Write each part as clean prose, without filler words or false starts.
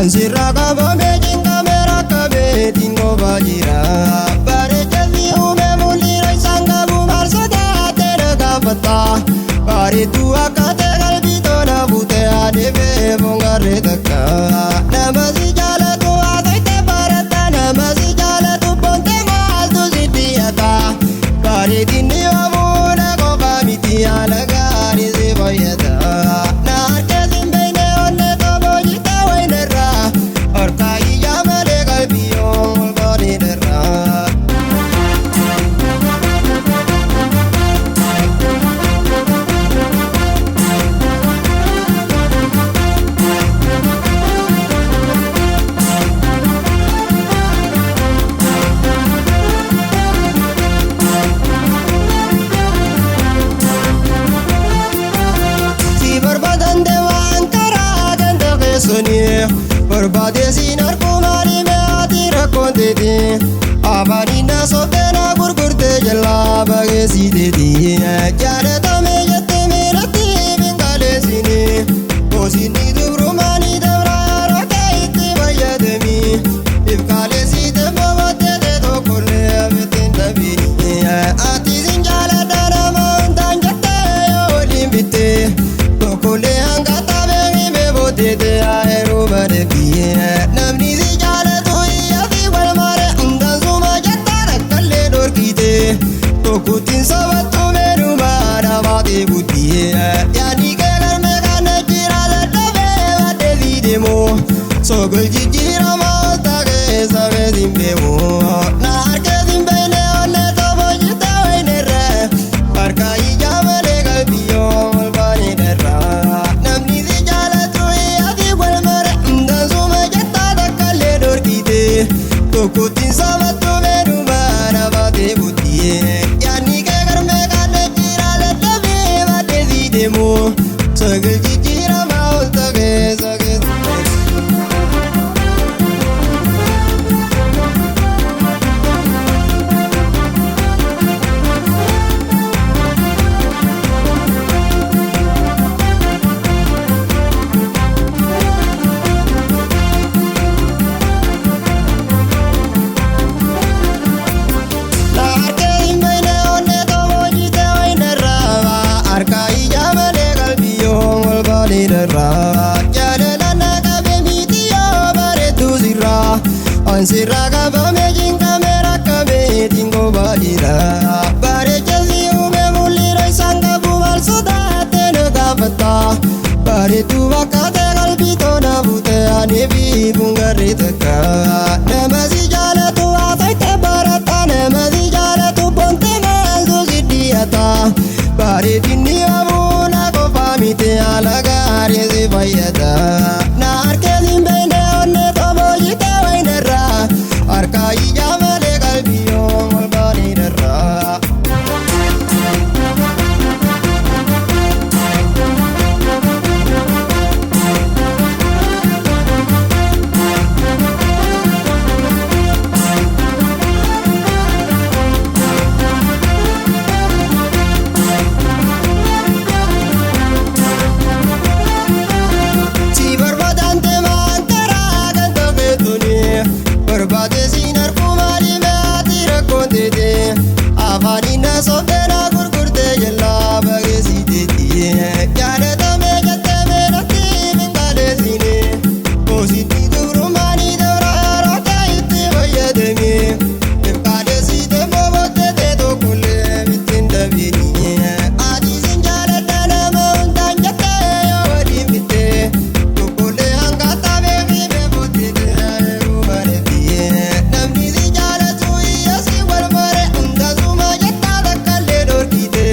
Ansirra qabame cinqame rakkabeetiin qofaa jira. Bareechasi uume mul'ira isaan qabu maal sodaatee na gaafata. Bareedduu akka ta'e qalbii tola buutee adeemee fongarree takka. Nama si jaalatu haasa'ite baratta nama si jaalatu boonte maaltu si dhiyaata. Bareedinni oomuuna qofaa miti haala gaarii si fayyada. Na harkees hin beekne onnee tomoo jita wayinarraa. Harka ijaa malee qalbii ol bareedarraa. Si barbaadan deemaan karaa ganda keessanii barbaadee siin harkumaan himee rakkoon teeti afaaniin na softee na gurgurtee jalaa bageessiteeti jaalatame jettee miidhatti binqaleessini gosinni dubrumaanii dabra yeroo ta'e itti fayyadami ifkaaleessite bobottee tokkollee bittiin dhabini ati sin jaaladha nama hundaan jettee yoo waliin bittee. Tokkollee hanga taphee himee booddeete ayeeroo bareeddee namni si jaalatu iyyaa fi wal mare hundaan suma jettaa rakkallee dhorkite tokkottiin sabattu meelumaa dhabaatee buddee yaadni kee galmee kana jira dadhabee baddee si deemu sogol jijjiirama ol taa'ee sabee siin beemu na harkee siin beekne onnee tomoo jirta wayinerree harka ijaa malee qalbii ol bareedarraa. Namni si jaalatu iyyaa fi wal mare hundaan suma jettaa takkallee dhorkite tokkottiin sabattu meelumaa dhabaatee buddee yaadni kee garmee kana jira dadhabee baddee si deemu sogol jijjiirama ol ta'ee sogol. Na harkee hin beekne onnee tomoo jite wayinarraa harka ijaa malee qalbii ol bareedarraa jaalala na qabe miti yoo bareeddu sirraa ansirraa qabame cinqame rakkabeetiin qofaa jira bareechasi uume mul'ira isaan qabu maal sodaatee na gaafata bareedduu bakka ta'e qalbii tola buutee ani fi bungarree takka nama si jaalatu haasa'ite baratta nama si jaalatu boonte maaltu si dhiyaata bareedinni oomuuna qofaa miti haala gaarii si fayyada na harkees hin beekne onnee tomoo jite wayinarraa harka ijaa malee qalbii ol bareedarraa. Si barbaadan deemaan karaa ganda feetuni barbaade siin harkumaan himee ati rakkoon teete afaaniin na softee na gurgurtee jalaa bageessiteeti jaalatame jettee meelatti binqaleessini gosinni dubrumaanii dabra yeroo ta'e itti fayyadami ifkaaleessite bobottee tokkollee bittiin dhabini ati sin jaaladha nama hundaan jettee yoo waliin bittee tokkollee hanga taphee himee booddee ayeeroo bareeddee namni si jaalatu iyyaa si wal mare hundaan suma jettaa takkallee dhorkite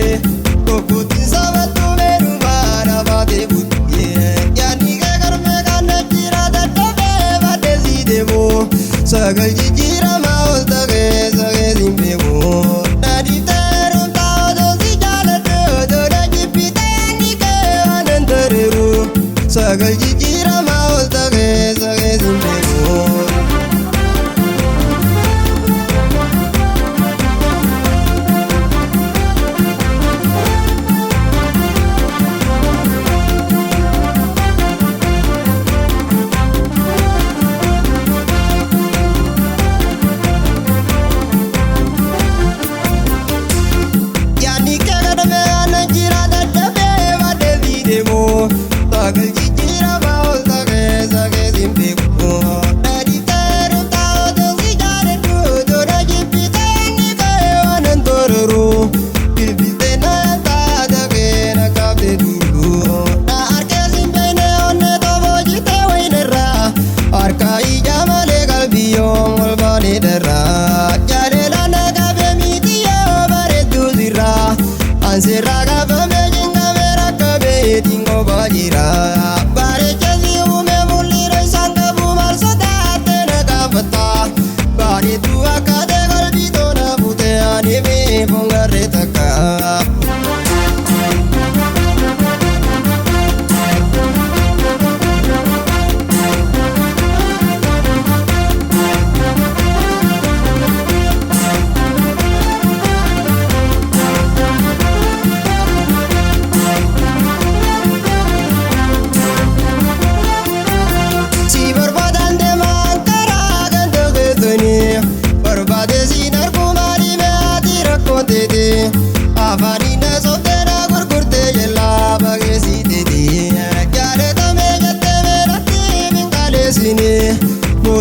tokkottiin sabattu meelumaa dhabaatee buddee yaadni kee garmee kana jira dadhabee baddee si deemu sagal jijjiirama ol ta'ee sagee siin beeku nadii ta'eeruun taa'oo si jaaladhu odoo na jibbite yaadni kee waan hin tareeru sagal jijjiirama ol ta'ee sagee siin beeku.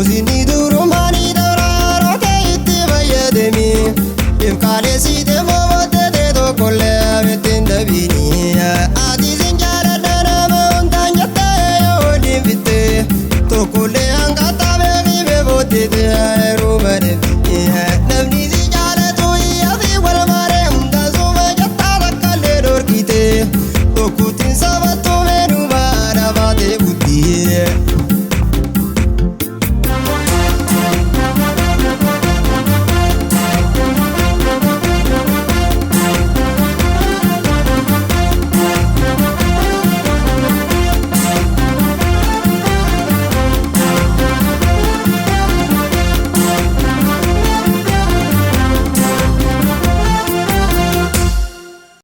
Yoo sinni